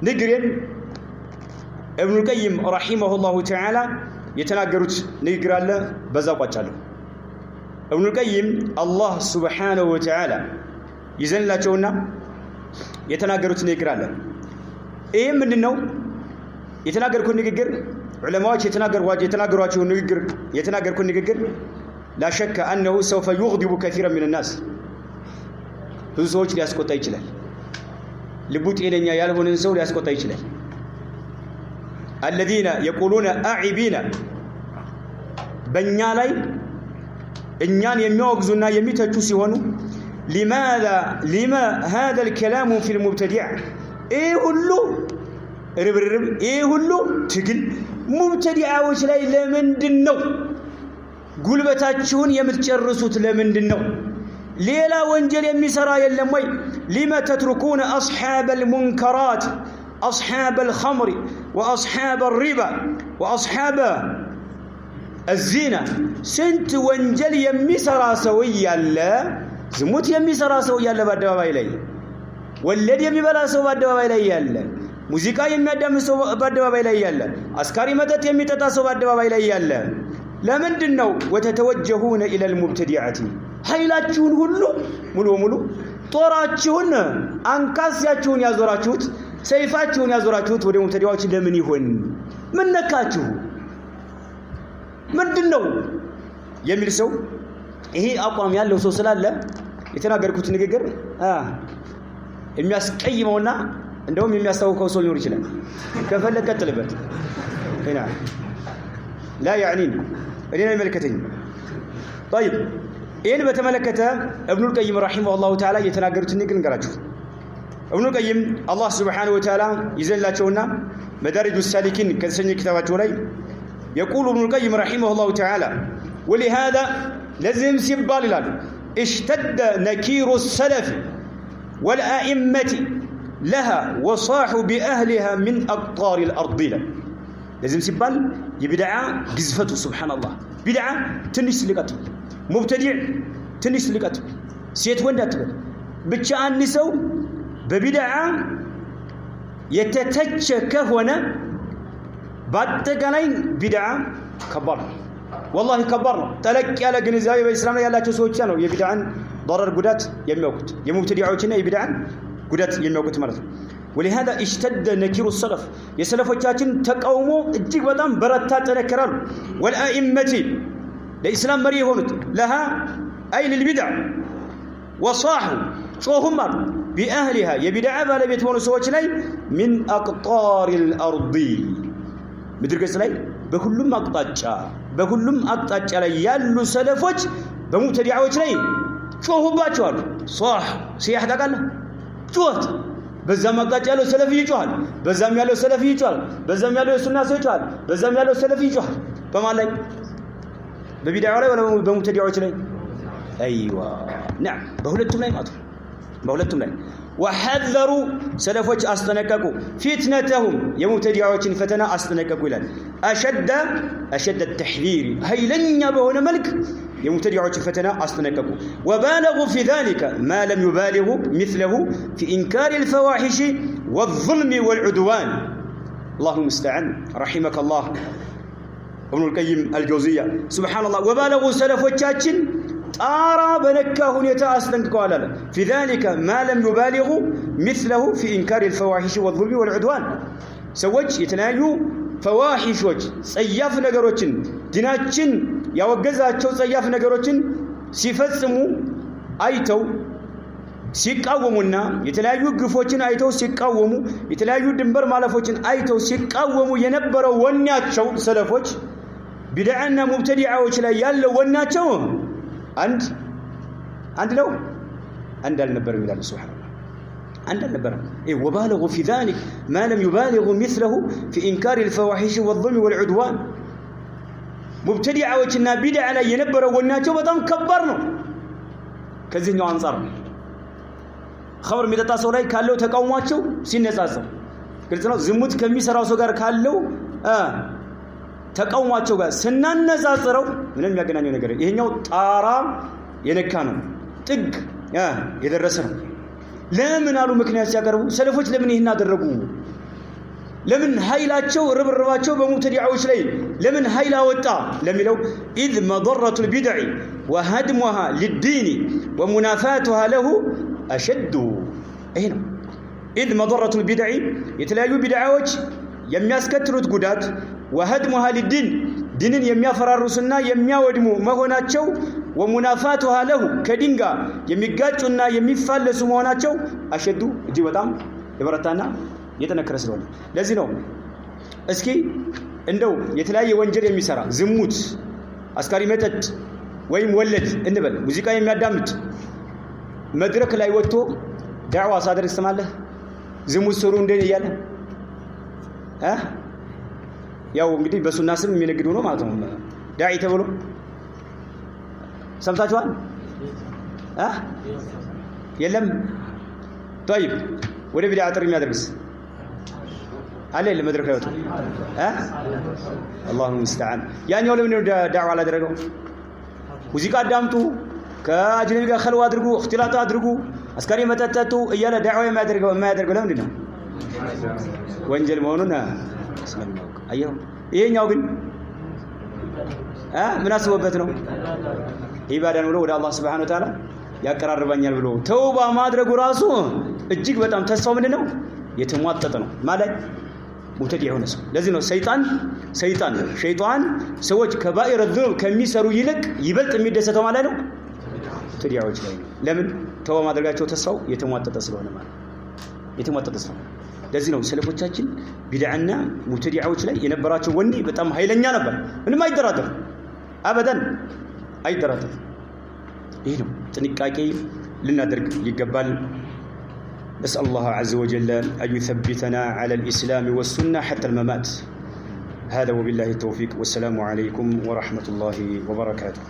ንግሬን እብኑል ቀይም رحمه الله تعالى የተናገሩት ንግግር አለ፣ በዛ ቋጫለሁ። እብኑል ቀይም አላህ سبحانه وتعالى ይዘንላቸውና የተናገሩት ንግግር አለ። ይህም ምንድን ነው የተናገርኩት ንግግር? ዑለማዎች የተናገሯቸው ንግግር፣ የተናገርኩት ንግግር لا شك أنه سوف يغضب كثيرا من الناس፣ ብዙ ሰዎች ሊያስቆጣ ይችላል። ልቡ ጤነኛ ያልሆነን ሰው ሊያስቆጣ ይችላል። الذين يقولون عائبين፣ በእኛ ላይ እኛን የሚያወግዙና የሚተቹ ሲሆኑ لماذا لما هذا الكلام في المبتدع፣ ይህ ሁሉ ርብርብ፣ ይህ ሁሉ ትግል ሙብተዲዓዎች ላይ ለምንድን ነው? ጉልበታችሁን የምትጨርሱት ለምንድን ነው? ሌላ ወንጀል የሚሰራ የለም ወይ? لم تتركون أصحاب المنكرات، أصحاب الخمر وأصحاب الربا وأصحاب الزنا። ስንት ወንጀል የሚሰራ ሰው እያለ፣ ዝሙት የሚሰራ ሰው እያለ በአደባባይ ላይ፣ ወለድ የሚበላ ሰው በአደባባይ ላይ እያለ፣ ሙዚቃ የሚያዳምጥ ሰው በአደባባይ ላይ እያለ፣ አስካሪ መጠጥ የሚጠጣ ሰው በአደባባይ ላይ እያለ ለምንድን ነው وتتوجهون إلى المبتدعة፣ ኃይላችሁን ሁሉ ሙሉ በሙሉ ጦራችሁን አንካሴያችሁን ያዞራችሁት፣ ሰይፋችሁን ያዞራችሁት ወደ ሙብተዲዓዎች ለምን ይሆን? ምን ነካችሁ? ምንድን ነው የሚል ሰው፣ ይሄ አቋም ያለው ሰው ስላለ የተናገርኩት ንግግር የሚያስቀይመውና እንደውም የሚያስታውከው ሰው ሊኖር ይችላል። ከፈለግ ቀጥልበት። لا يعنيني፣ እኔን አይመለከተኝም። طيب፣ ይህን በተመለከተ እብኑል ቀይም رحمه الله تعالى የተናገሩትን ንግግር እንገራችሁ። እብኑል ቀይም አላህ سبحانه وتعالى ይዘንላቸውና መዳሪጁ ሳሊኪን ከተሰኘ ኪታባቸው ላይ يقول ابن القيم رحمه الله تعالى: ولهذا፣ ለዚህም ሲባል ይላሉ፣ اشتد نكير السلف والأئمة لها وصاحوا بأهلها من أقطار الأرض ይላል። ለዚህም ሲባል የቢድዓ ግዝፈቱ፣ سبحان الله፣ ቢድዓ ትንሽ ትልቅ አትበል፣ ሙብተዲዕ ትንሽ ትልቅ አትበል፣ ሴት ወንድ አትበል። ብቻ አንድ ሰው በቢድዓ የተተቸ ከሆነ በአጠቃላይ ቢድዓ ከባድ ነው። والله ከባድ ነው። ጠለቅ ያለ ግንዛቤ በኢስላም ላይ ያላቸው ሰዎች ነው የቢድዓን ضرر ጉዳት የሚያውቁት፣ የሙብተዲዓዎችና የቢድዓን ጉዳት የሚያውቁት ማለት ነው። ولهذا اشتد نكير السلف፣ የሰለፎቻችን ተቃውሞ እጅግ በጣም በረታ፣ ጠነከራሉ። والأئمة፣ ለኢስላም መሪ የሆኑት፣ لها أي للبدع، وصاحوا፣ ጮሁም አሉ፣ بأهلها፣ የቢድዓ ባለቤት የሆኑ ሰዎች ላይ፣ من أقطار الأرض፣ ምድር ገጽ ላይ በሁሉም አቅጣጫ ላይ ያሉ ሰለፎች በሙብተዲዓዎች ላይ ጮሁባቸዋል። صاح صياح ታውቃለህ? ጩኸት። በዛም አቅጣጫ ያለው ሰለፊ ይጮሃል፣ በዛም ያለው ሰለፊ ይጮሃል፣ በዛም ያለው የሱና ሰው ይጮሃል፣ በዛም ያለው ሰለፊ ይጮሃል። በማን ላይ? በቢድዓው ላይ ወላ በሙብተዲዓዎች ላይ? أيوه نعم፣ በሁለቱም ላይ ማለት ነው። በሁለቱም ላይ وحذروا፣ ሰለፎች አስጠነቀቁ፣ فتنتهم፣ የሙብተዲዓዎችን ፈተና አስጠነቀቁ ይላል። أشد التحذير፣ ኃይለኛ በሆነ መልክ የሙብተዲዓዎችን ፈተና አስጠነቀቁ። وبالغوا في ذلك ما لم يبالغوا مثله في إنكار الفواحش والظلم والعدوان። الله المستعان። رحمك الله እብኑል ቀይም አልጀውዚያ። سبحان الله፣ وبالغوا፣ ሰለፎቻችን ጣራ በነካ ሁኔታ አስጠንቅቀዋል አለ፣ في ذلك ما لم يبالغوا مثله في إنكار الفواحش والظلم والعدوان። ሰዎች የተለያዩ ፈዋሒሾች፣ ጸያፍ ነገሮችን፣ ዲናችን ያወገዛቸው ጸያፍ ነገሮችን ሲፈጽሙ አይተው ሲቃወሙና የተለያዩ ግፎችን አይተው ሲቃወሙ፣ የተለያዩ ድንበር ማለፎችን አይተው ሲቃወሙ የነበረው ወኔያቸው፣ ሰለፎች ቢድዓና ሙብተዲዓዎች ላይ ያለው ወኔያቸው አንድ አንድ ነው፣ አንድ አልነበረም ይላሉ። سبحان الله፣ አንድ አልነበረም። وبالغوا في ذلك ما لم يبالغوا مثله في إنكار الفواحش والظلم والعدوان። ሙብተዲዓዎችና ቢድዓ ላይ የነበረው ወኔያቸው በጣም ከባድ ነው። ከዚህኛው አንጻር ነው ኸምር የሚጠጣ ሰው ላይ ካለው ተቃውሟቸው ሲነጻጸር ግልጽ ነው። ዝሙት ከሚሰራው ሰው ጋር ካለው ተቃውሟቸው ጋር ስናነጻጽረው ምንም የሚያገናኘው ነገር፣ ይሄኛው ጣራ የነካ ነው፣ ጥግ የደረሰ ነው። ለምን አሉ ምክንያት ሲያቀርቡ ሰለፎች ለምን ይህን አደረጉ? ለምን ኃይላቸው ርብርባቸው በሙብተዲዓዎች ላይ ለምን ኃይል አወጣ ለሚለው إذ مضرة البدع وهدمها للدين ومنافاتها له أشد። ይሄ ነው إذ مضرة البدع የተለያዩ ቢድዓዎች የሚያስከትሉት ጉዳት وهدمها للدين ዲንን የሚያፈራርሱና የሚያወድሙ መሆናቸው ومنافاتها له ከዲን ጋር የሚጋጩና የሚፋለሱ መሆናቸው أشد እጅግ በጣም የበረታና የጠነከረ ስለሆነ ለዚህ ነው። እስኪ እንደው የተለያየ ወንጀል የሚሰራ ዝሙት፣ አስካሪ መጠጥ ወይም ወለድ እንበል ሙዚቃ የሚያዳምጥ መድረክ ላይ ወጥቶ ዳዕዋ ሳደርግ ትሰማለህ? ዝሙት ስሩ እንደ እያለ ያው እንግዲህ በሱና ስም የሚነግድ ሆኖ ማለት ነው። ዳዒ ተብሎ ሰምታችኋል? የለም። طيب ወደ ቢድዓ ጥሪ የሚያደርግስ አለ የለም? መድረክ ላይ ወጥቶ الله المستعان። ያኛው ለምን ዳዕዋ አላደረገው? ሙዚቃ አዳምጡ፣ ከአጅነቢ ጋር ኸልዋ አድርጉ፣ እክትላጥ አድርጉ፣ አስካሪ መጠጥ ጠጡ እያለ ዳዕዋ የማያደርገው ለምንድን ነው? ወንጀል መሆኑን ስለሚያውቅ። አየኸው። ይሄኛው ግን ምን አስቦበት ነው? ኢባዳን ብሎ ወደ አላህ سبحانه وتعالى ያቀራርበኛል ብሎ ተውባ ማድረጉ ራሱ እጅግ በጣም ተስፋው ምንድን ነው? የተሟጠጠ ነው ማለት ሙብተዲዕ የሆነ ሰው። ለዚህ ነው ሰይጣን ሸይጣን ሰዎች كبائر الذنوب ከሚሰሩ ይልቅ ይበልጥ የሚደሰተው ማለት ነው ሙብተዲዓዎች ላይ ነው። ለምን? ተውባ ማድረጋቸው ተስፋው የተሟጠጠ ስለሆነ ማለት የተሟጠጠ ስለሆነ። ለዚህ ነው ሰለፎቻችን ቢድዓና ሙብተዲዓዎች ላይ የነበራቸው ወኔ በጣም ኃይለኛ ነበር። ምንም አይደራደሩ፣ አበደን አይደራደሩ። ይህ ነው ጥንቃቄ ልናደርግ ይገባል። نسأل الله عز وجل أن يثبتنا على الإسلام والسنة حتى الممات. هذا وبالله التوفيق، والسلام عليكم ورحمة الله وبركاته.